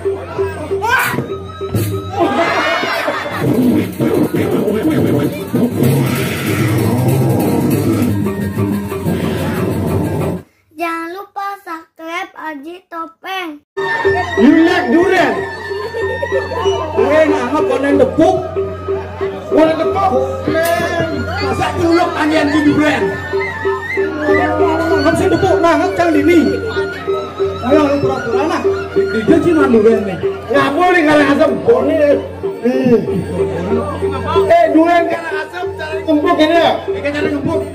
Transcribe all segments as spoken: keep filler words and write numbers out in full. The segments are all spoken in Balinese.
Jangan lupa subscribe Aji Topeng. You like durian? Durian anget warna tepuk. Warna tepuk. Masa culuk tangian di durian? Kan saya tepuk banget cang dini. Ayo lu pura-pura nah. Di, di dia cuma durian nih. Nggak boleh kalau asam. Boleh. Eh, durian kan asam, cara gempuk ini ya? Ini kan cara gempuk.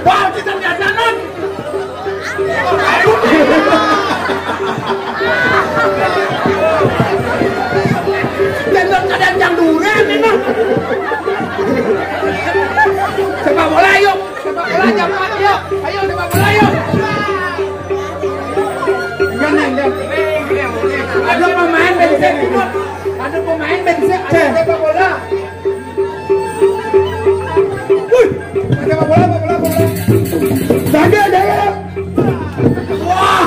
Wah, kita biasa non. Dan non kadang yang durian ini. Sepak bola yuk. Sepak bola jam empat, yuk. Ayo sepak bola yuk. Enggak, enggak, enggak. Ada pemain dari saya, Timur. Ada pemain dari saya, ada sepak bola. Wih, sepak bola, sepak bola, sepak bola. Jaga, jaga. Wah.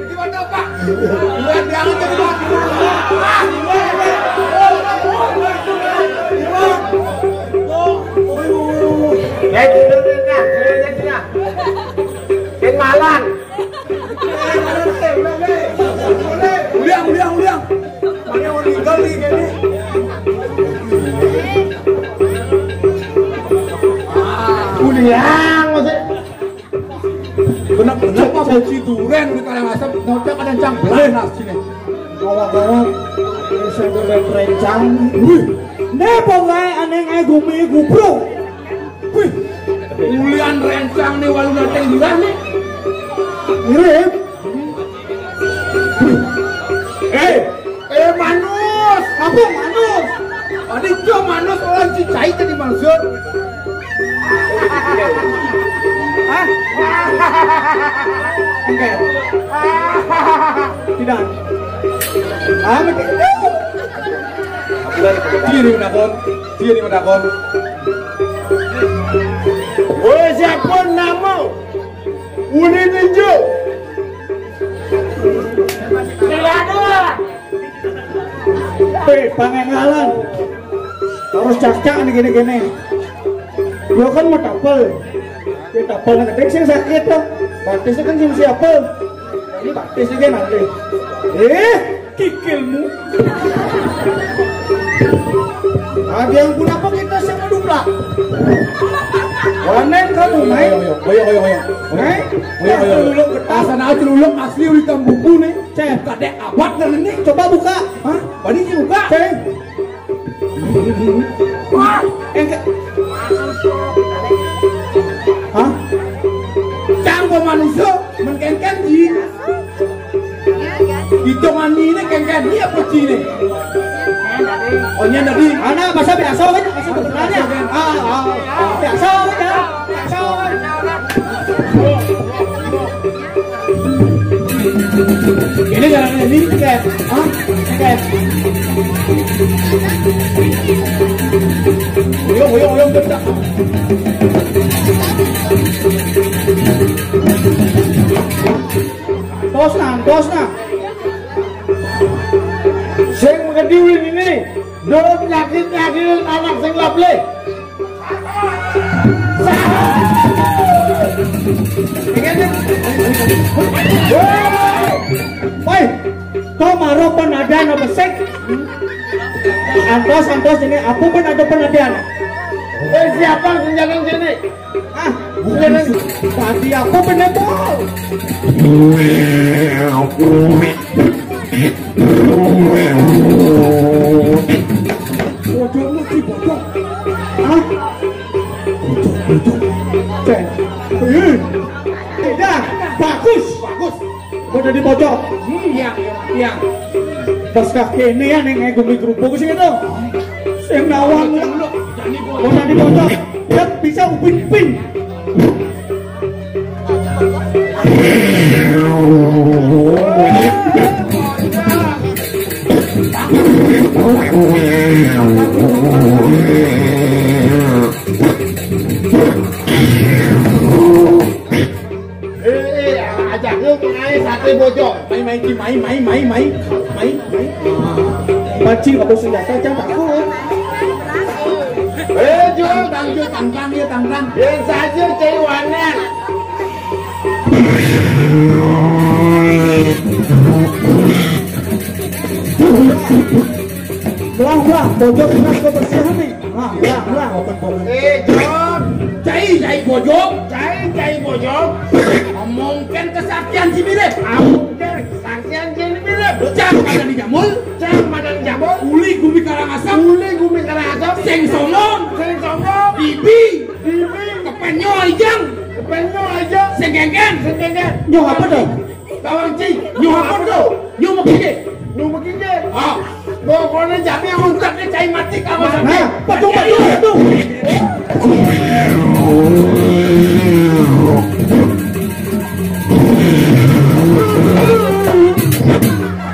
Gimana, Pak? Luar biasa, Pak. Ya, bener, bener, bener. Bener, bener. Ken Malan. Uliang, uliang, uliang. Mana orang tinggal nih, kayaknya. Uliang, maksudnya. Bener-bener Pak Haji Duren di Karangasem, ngocok ada cang belas sini. Gawat-gawat, ini saya udah rencang. Wih, ne pongai aneng ai gumi gubro. Wih, ulian rencang nih walu dateng lurah nih. Mirip. Wih. Eh, Eh, manus. Apa manus? Tadi dia manus orang Cicai tadi maksud. Hah? Enggak. Tidak. Ah, begitu. Dia ni menakon. Dia ni menakon. Woi, siapa nama? Uni ninjo. Tidak ada. Eh, pangengalan. Harus cakcak nih gini-gini. Gua kan mau tapel. Ya tapel nggak gede sih sakit tuh. Batisnya kan sing siapa? Ini batis juga nanti. Eh, kikilmu. Ada yang pun apa kita sama dupla. Wanen kamu main. Ayo, ayo, ayo, ayo. Main. Ayo, ayo, ayo. Dulu getah. Asal aja dulu asli udah buku nih. Cek. Kadek abad dari ini. Coba buka. Hah? Bani juga. Cek. Wah, engke. Hah? Canggo manusia, men kengken ji. Hitungan ini kengken ini apa ji ini? Oh, ini tadi. Anak bahasa biasa kan? Bahasa sebenarnya. Ah, ah, ah. Biasa kan? Biasa kan? Ini jalannya ini, Ken. Hah? Ken. Uyung, uyung, uyung, kencang. Tos nah, tos nah. Sing ngediwin ini, dulu penyakit-penyakit anak sing laple. Woi, kau maro penadian apa sih? Antos, antos ini aku pun ada penadian. Eh, siapa senjata sini? Ah, bukan. Tadi aku bener tuh. Bodoh lu di bodoh. Hah? Bodoh, bodoh. Cek. Eh. Dah, bagus, bagus. Gua jadi bocor. Hmm, iya, iya, iya. Pas kaki ini ya, nih, kayak gumi kerupuk sih gitu. Sing nawang. Gua jadi bocor. Dia bisa upin-upin. Eh, eh, ajak lu pengae sate bojok. Mai, mai, Ki, mai, mai, mai, mai. Mai, mai. Pancing apa senjata, jangan takut, ya. Eh, Jul, tangkang, tangkang, ya, tangkang. Biasa aja, cai wanet. Belah, belah, bojok belah kebersihan nih. Nah, belah, belah, open, open. Eh, Jul. Cai, cai bojok. Cai, cai bojok. Omongkan kesaktian si Mirip. Omongkan kesaktian si Mirip. Cang pada dijamul. Cang pada dijamul. Uli gumi Karangasem. Uli gumi Karangasem. Sing sombong. Sing sombong. Bibi. Bibi. Kepenyo ijang. Kepenyo ijang. Sing genggen. Sing genggen. Nyoh apa tuh? Kawan cing. Nyoh apa tuh? Nyoh mau gigi. Nyoh mau gigi. Ah. Pokoknya jami untak ni cai mati kamu sampai. Nah, patung, patung, patung.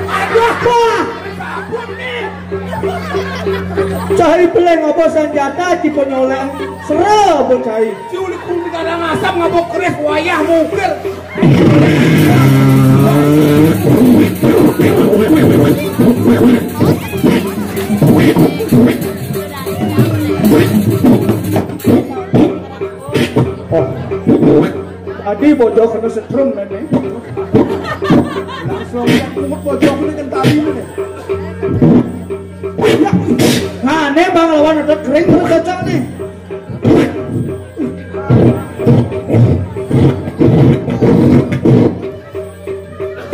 Aduh, apa? Cai peleng apa senjata, tipe nyoleng. Sera apa cai? Si ulik kulit kadang asam ngabok keris wayah mukir. Oh. Adi bojok kena setrum nanti. Langsung lihat lumut bojok ini kentali ini. Nah, ini bang lawan ada kering kena kacang nih.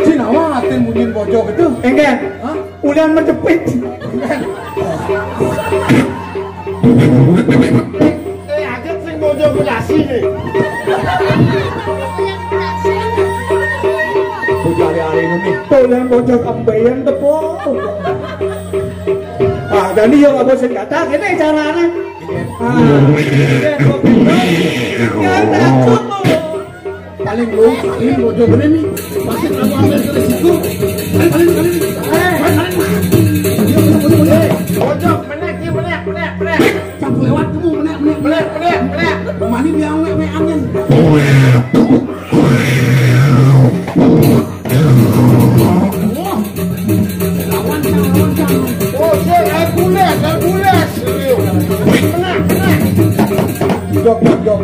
Cina wah atin bunyin bojok itu. Enggak. Hah? Ulian menjepit. Eh, aja sing bojok bedasi nih. Bojok hari-hari ini. Tuh yang bojok ambeien tepung. Ah, jadi yang apa sing kata ini caranya. Ah, iya, kok gitu. Ya, takut tuh. Paling lu, paling bojok gede nih. Pasti kamu ambil dari situ. Paling, paling, paling. Eh, paling, paling. Iya, bener, bener, bener. Bojok, menek, iya, menek, menek, menek. Cak lewat kamu, menek, menek, menek, menek, menek. Mani dia menek, menek angin. Wah. Lawan, lawan, lawan. Oh, saya Hercules, Hercules. Menek, menek. Jok, jok, jok.